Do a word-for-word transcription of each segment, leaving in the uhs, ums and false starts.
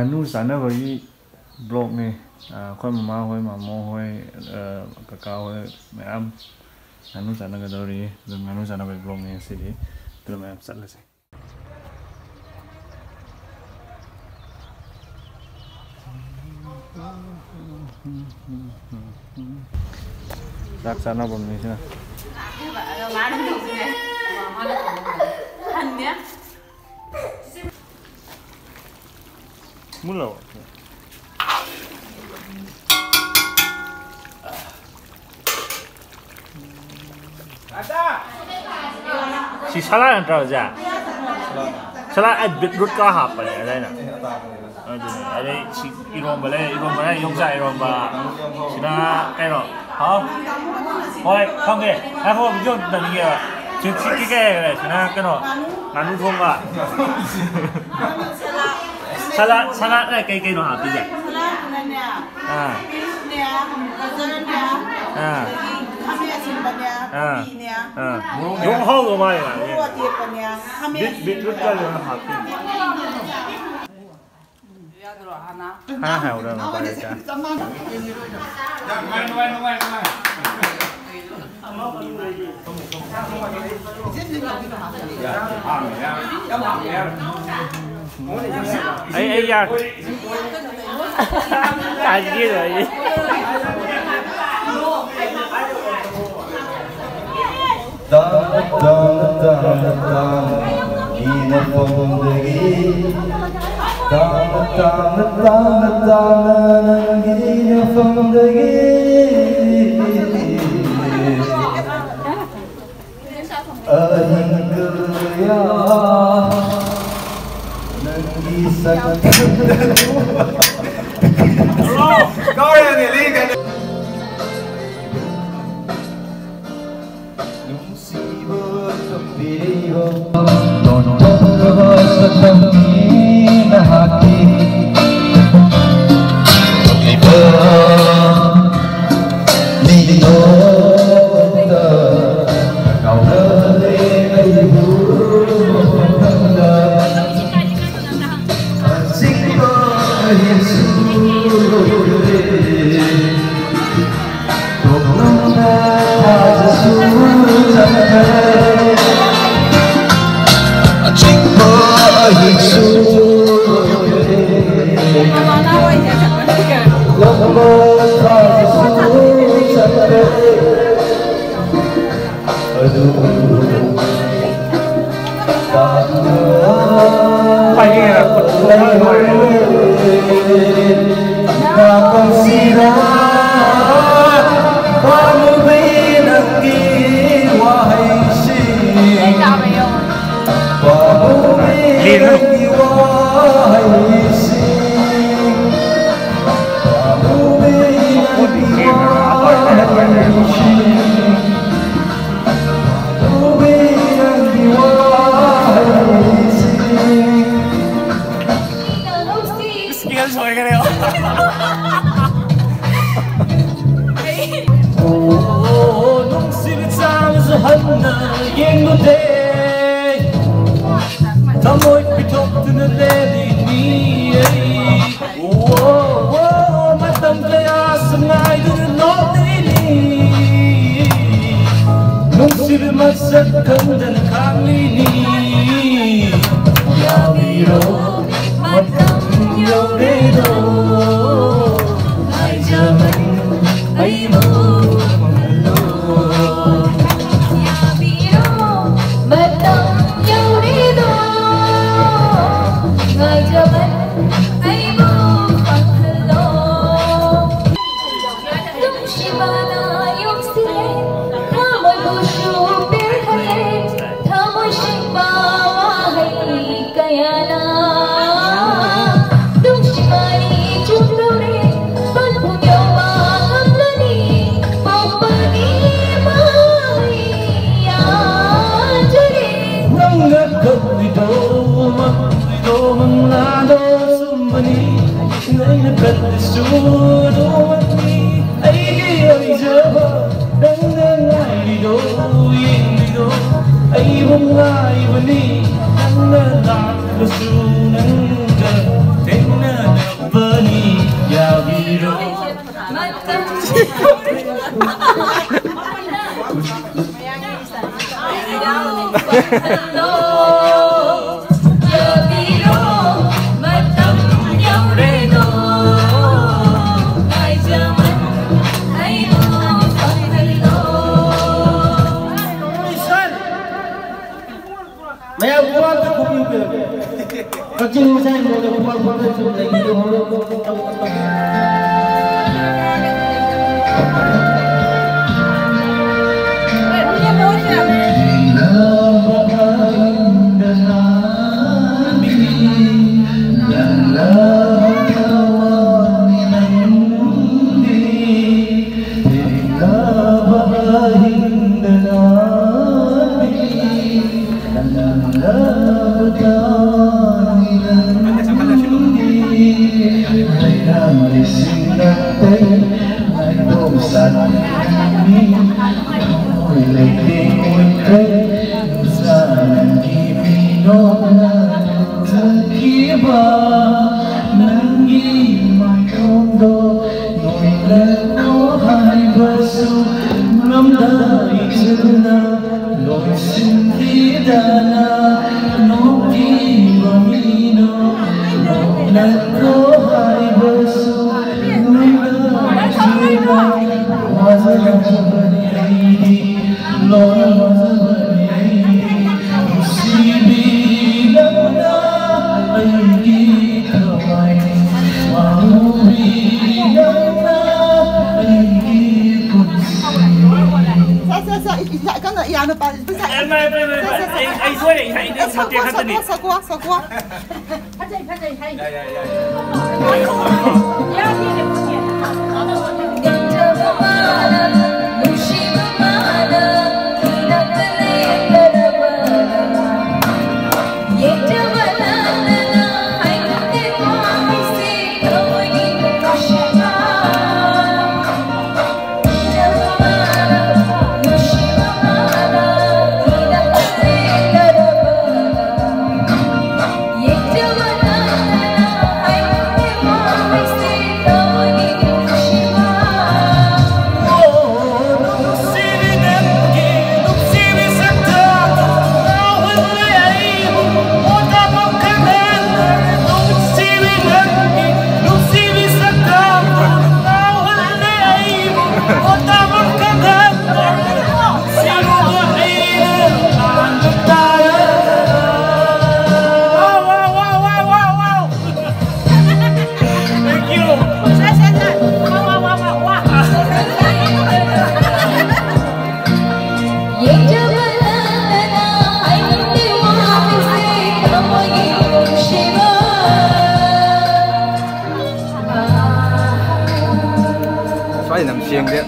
ꯉꯥꯅꯨ ꯆꯥꯅꯕꯒꯤ ꯕ꯭ꯂꯣꯛꯅꯤ꯫ ꯑ, ꯑꯩꯈꯣꯏ ꯃꯃꯥ ꯍꯣꯏ, ꯃꯥꯃꯣ ꯍꯣꯏ, ꯑ, ꯀꯀꯥ ꯍꯣꯏ ꯃꯌꯥꯝ ꯉꯥꯅꯨ ꯆꯥꯅꯒꯗꯧꯔꯤ꯫ ꯑꯗꯨ ꯉꯥꯅꯨ ꯆꯥꯅꯕꯒꯤ ꯕ꯭ꯂꯣꯛꯅꯤ ꯉꯁꯤꯗꯤ꯫ ꯑꯗꯨꯅ ꯃꯌꯥꯝ ꯆꯠꯂꯁꯤ꯫ ꯆꯥꯛ ꯆꯥꯅꯐꯝꯅꯤ ꯁꯤꯅ꯫ ꯃꯨꯜꯂꯕꯣ? ꯁꯤ ꯁꯂꯥꯠ ꯅꯠꯇ꯭ꯔꯣ, ꯑꯣꯖꯥ? ꯁꯂꯥꯠ, ꯑꯩ ꯕꯤꯠꯔꯨꯠꯀ ꯍꯥꯞꯄꯅꯦ ꯑꯗꯥꯏꯅ꯫ ꯑꯗꯨꯅꯦ꯫ ꯑꯗꯩ ꯁꯤ ꯏꯔꯣꯝꯕ ꯂꯩ, ꯏꯔꯣꯝꯕ ꯂꯩ, ꯌꯣꯡꯆꯥꯛ ꯏꯔꯣꯝꯕ꯫ ꯁꯤꯅ ꯀꯩꯅꯣ? ꯍꯥꯎ? ꯍꯣꯏ, ꯐꯪꯉꯦ꯫ ꯉꯥꯏꯈꯣ, ꯚꯤꯗꯤꯑꯣ ꯑꯝꯇ ꯅꯝꯈꯤꯒꯦꯕ꯫ ꯁꯤ, ꯁꯤ ꯀꯩ ꯀꯩ ꯍꯥꯏꯈ꯭ꯔꯦ? ꯁꯤꯅ ꯀꯩꯅꯣ? ꯉꯥꯅꯨ ꯊꯣꯡꯕ꯫ ꯁꯂꯥꯠ, ꯁꯂꯥꯠꯅ ꯀꯩ ꯀꯩꯅꯣ ꯍꯥꯞꯄꯤꯁꯦ? ꯁꯂꯥꯠꯇꯨꯅꯅꯦ, ꯑꯥ꯫ ꯕꯤꯟꯁꯅꯦ, ꯒꯖꯔꯅꯦ, ꯑꯥ꯫ ꯑꯗꯒꯤ ꯈꯥꯃꯦꯟ ꯑꯁꯤꯟꯕꯅꯦ, ꯑꯥ꯫ ꯀꯣꯕꯤꯅꯦ꯫ ꯑꯥ꯫ ꯌꯣꯡ ꯍꯥꯎꯗꯧ ꯃꯥꯜꯂꯦ, ꯃꯥ꯫ ꯃꯣꯔꯣꯛ ꯑꯇꯦꯛꯄꯅꯦ, ꯈꯥꯃꯦꯟ ꯕꯤꯠ, ꯕꯤꯠꯔꯨꯠꯀ ꯑꯁꯤꯟꯕꯅꯦ꯫ ꯂꯣꯏꯅ ꯍꯥꯞꯄꯤ꯫ ꯌꯥꯗ꯭ꯔꯣ, ꯍꯥꯟꯅ? ꯍꯥꯟꯅ ꯍꯥꯏꯍꯧꯗ꯭ꯔꯕꯅꯦ, ꯎꯄꯥꯏ ꯂꯩꯇꯦ꯫ ꯌꯥꯝ ꯅꯨꯡꯉꯥꯏ, ꯅꯨꯡꯉꯥꯏ, ꯅꯨꯡꯉꯥꯏ꯫ ꯑꯩ, ꯑꯩ ꯌꯥꯔꯦ꯫ ꯇꯥꯒꯦ ꯑꯩ꯫ ꯇꯥꯅ, ꯇꯥꯅ, ꯇꯥꯅ, ꯇꯥꯅ, ꯅꯪꯒꯤ ꯅꯐꯝꯗꯒꯤ꯫ ꯇꯥꯅ, ꯇꯥꯅ, ꯇꯥꯅ, ꯇꯥꯅ, ꯅꯪꯒꯤ ꯅꯐꯝꯗꯒꯤ꯫ ꯑꯍꯤꯡ ꯀꯌꯥ ꯅꯪꯒꯤ ꯁꯛꯇꯝꯗ꯫ ꯅꯨꯡꯁꯤꯕ ꯇꯝꯕꯤꯔꯤꯕ ꯂꯣꯟꯗꯝꯂꯕ ꯁꯛꯇꯝꯒꯤ ꯅꯍꯥꯛꯀꯤ ꯊꯣꯛꯂꯤꯕ ꯃꯤꯅꯣꯛꯇ ꯉꯥꯎꯍꯜꯂꯦ ꯑꯩꯕꯨ ꯃꯐꯝꯗ꯫ ꯑꯁꯤꯕ ꯄꯥꯝꯃꯨꯕꯤ ꯅꯪꯒꯤ ꯋꯥꯍꯩꯁꯤ, ꯄꯥꯝꯃꯨꯕꯤ ꯅꯪꯒꯤ ꯋꯥꯍꯩꯁꯤ, ꯄꯥꯝꯃꯨꯕꯤ ꯅꯪꯒꯤ ꯋꯥꯍꯩꯁꯤ, ꯄꯥꯝꯃꯨꯕꯤ ꯅꯪꯒꯤ ꯋꯥꯍꯩꯁꯤ꯫ ꯏꯁꯀꯦꯜ ꯁꯣꯏꯈ꯭ꯔꯦ꯫ ꯑꯣ, ꯅꯨꯡꯁꯤꯕ ꯆꯥꯡꯁꯨ ꯍꯟꯅ ꯌꯦꯡꯂꯨꯗꯦ꯫ ꯊꯃꯣꯏ ꯄꯤꯊꯣꯛꯇꯨꯅ ꯂꯦꯜꯂꯤꯅꯤ ꯑꯩ꯫ ꯑꯣ, ꯑꯣ, ꯃꯇꯝ ꯀꯌꯥꯁꯨ ꯉꯥꯏꯗꯨꯅ ꯅꯣꯛꯂꯤꯅꯤ꯫ ꯅꯨꯡꯁꯤꯕ ꯃꯁꯛ ꯈꯪꯗꯅ ꯈꯥꯡꯂꯤꯅꯤ꯫ ꯌꯥꯕꯤꯔꯣ, ꯃꯇꯝ ꯌꯧꯔꯦꯗꯣ꯫ ꯉꯥꯏꯖꯕꯅꯤ ꯑꯩꯕꯨ ꯐꯪꯍꯜꯂꯣ꯫ ꯌꯥꯕꯤꯔꯣ, ꯃꯇꯝ ꯌꯧꯔꯦꯗꯣ꯫ ꯉꯥꯏꯖꯕꯅꯤ ꯑꯩꯕꯨ ꯐꯪꯍꯜꯂꯣ꯫ ꯅꯨꯡꯁꯤꯕꯅ ꯌꯣꯛꯁꯤꯜꯂꯦ, ꯊꯃꯣꯏꯕꯨꯁꯨ ꯄꯦꯜꯍꯜꯂꯦ, ꯊꯃꯣꯏ ꯁꯦꯡꯕ ꯋꯥꯍꯩ ꯀꯌꯥꯅ꯫ ꯅꯨꯡꯁꯤꯕꯅꯤ ꯆꯨꯝꯂꯧꯔꯦ, ꯄꯟꯊꯨꯡ ꯌꯧꯕ ꯉꯝꯂꯅꯤ, ꯄꯣꯛꯄꯒꯤ ꯃꯍꯩ ꯌꯥꯟꯖꯔꯦ꯫ ꯅꯪꯅ ꯈꯜꯂꯤꯗꯣ, ꯃꯪꯂꯤꯗꯣ, ꯃꯪꯂꯥꯗꯣ ꯆꯨꯝꯕꯅꯤ꯫ ꯑꯩꯅ ꯈꯜꯂꯤꯁꯨ ꯑꯗꯨꯃꯛꯅꯤ꯫ ꯑꯩꯒꯤ ꯑꯣꯏꯖꯕ ꯅꯪꯅ ꯉꯥꯏꯔꯤꯗꯣ, ꯌꯦꯡꯂꯤꯗꯣ ꯑꯩꯕꯨ ꯉꯥꯏꯕꯅꯤ꯫ ꯅꯪꯅ ꯂꯥꯛꯂꯁꯨ ꯅꯪꯒ ꯊꯦꯡꯅꯅꯕꯅꯤ꯫ ꯌꯥꯕꯤꯔꯣ꯫ ꯃꯌꯥꯝ ꯄꯨꯝꯅꯃꯛꯇ ꯈꯨꯕꯤꯌꯨ ꯀꯩꯅꯣ꯫ ꯀꯛꯆꯤꯡ ꯃꯆꯥ ꯍꯤꯡꯒꯣꯜꯗ ꯈꯨꯕꯥꯛ ꯈꯨꯕꯥꯛ ꯁꯨꯝ ꯂꯩꯕꯤꯌꯨ꯫ ꯅꯪꯒꯤ ꯃꯥꯏꯊꯣꯡꯗꯣ ꯌꯦꯡꯂꯛꯑꯣ ꯍꯥꯏꯕꯁꯨ ꯉꯝꯗ ꯏꯆꯦꯜꯅ ꯂꯣꯏꯁꯤꯟꯈꯤꯗꯅ ꯅꯣꯛꯈꯤꯕ ꯃꯤꯅꯣ ꯅꯣꯛꯂꯛꯑꯣ ꯍꯥꯏꯕꯁꯨ ꯉꯝꯗ ꯏꯆꯦꯜꯅ ꯋꯥꯖꯕꯅꯤ ꯑꯩꯗꯤ ꯂꯣꯏꯅ ꯋꯥꯖꯕꯅꯤ ꯑꯩꯗꯤ ꯅꯨꯡꯁꯤꯕꯤ ꯅꯪꯅ ꯑꯩꯒꯤ ꯊꯋꯥꯏꯅꯤ ꯋꯥꯍꯧꯕꯤ ꯅꯪꯅ ꯑꯩꯒꯤ ꯄꯨꯟꯁꯤ ꯁꯦ, ꯁꯦ, ꯁꯦ, ꯏ-, ꯏ-, ꯀꯟꯅ ꯏꯌꯥ ꯅꯨꯄꯥ, ꯁꯦ, ꯁꯦ꯫ ꯑꯦ, ꯃꯥ, ꯃꯥ, ꯃꯥ, ꯃꯥ, ꯁꯦ, ꯁꯦ, ꯁꯦ, ꯑꯩ, ꯁꯦ꯫ ꯑꯩ ꯁꯣꯏꯔꯦ, ꯑꯩ, ꯑꯩ ꯁꯛꯀꯣ, ꯃꯇꯦꯛ ꯈꯛꯇꯅꯤ꯫ ꯁꯛꯀꯣ, ꯁꯛꯀꯣ, ꯁꯛꯀꯣ꯫ ꯐꯖꯩ, ꯐꯖꯩ, ꯍꯩ꯫ ꯌꯥꯏ, ꯌꯥꯏ, ꯌꯥꯏ꯫ ꯌꯥꯏ, ꯌꯥꯏ, ꯌꯥꯏ꯫ ꯌꯦꯡꯒꯦ꯫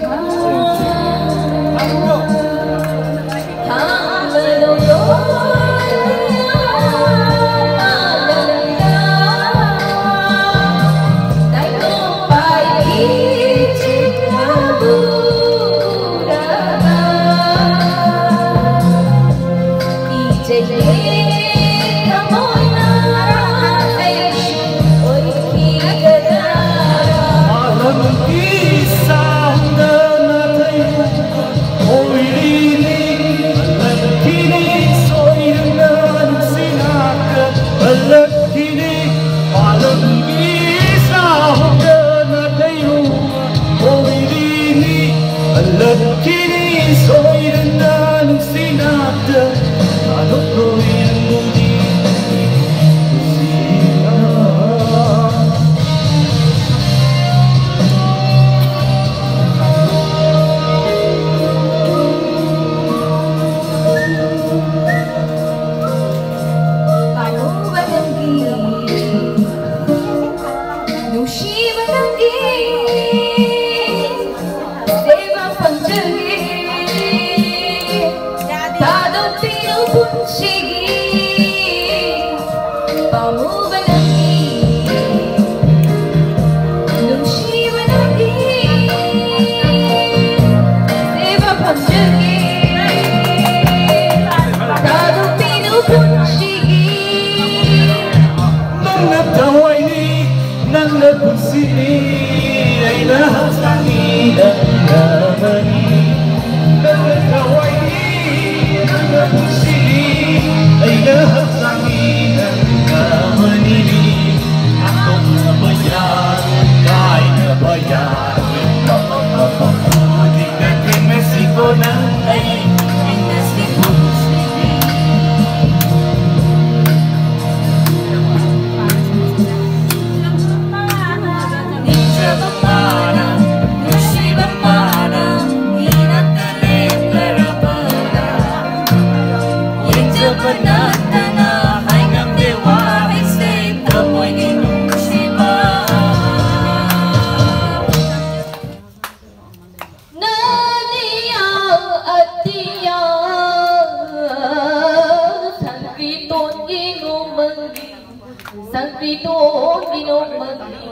ꯇꯪꯕꯤ ꯇꯣꯟꯒꯤ ꯅꯣꯡꯃꯒꯤ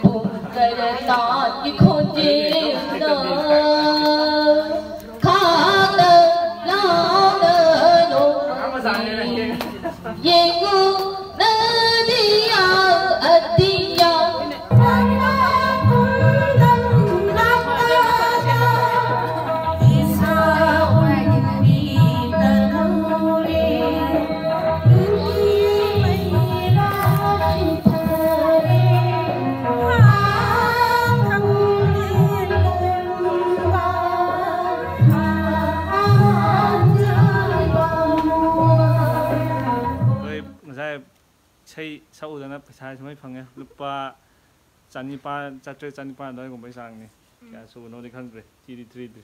ꯄꯨꯡ ꯇꯔꯥꯒꯤ ꯈꯣꯟꯖꯦꯜꯅ ꯈꯥꯡꯅ ꯂꯥꯎꯅ ꯅꯣꯡꯃꯒꯤ ꯌꯦꯡꯉꯨ ꯅꯗꯤꯌꯥ ꯑꯗꯤꯌꯥ꯫ ꯑꯩꯈꯣꯏ ꯉꯁꯥꯏ ꯏꯁꯩ ꯁꯛꯎꯗꯅ ꯄꯩꯁꯥ ꯁꯨꯃꯥꯏ ꯐꯪꯉꯦ꯫ ꯂꯨꯄꯥ ꯆꯅꯤꯄꯥꯟ, ꯆꯥꯇ꯭ꯔꯦꯠ ꯆꯅꯤꯄꯥꯟ ꯑꯗꯨꯋꯥꯏꯒꯨꯝꯕꯩ ꯆꯥꯡꯅꯤ꯫ ꯀꯌꯥ ꯁꯨꯕꯅꯣꯗꯤ ꯈꯪꯗ꯭ꯔꯦ꯫ ꯊꯤꯗꯤ ꯊꯤꯗ꯭ꯔꯤ꯫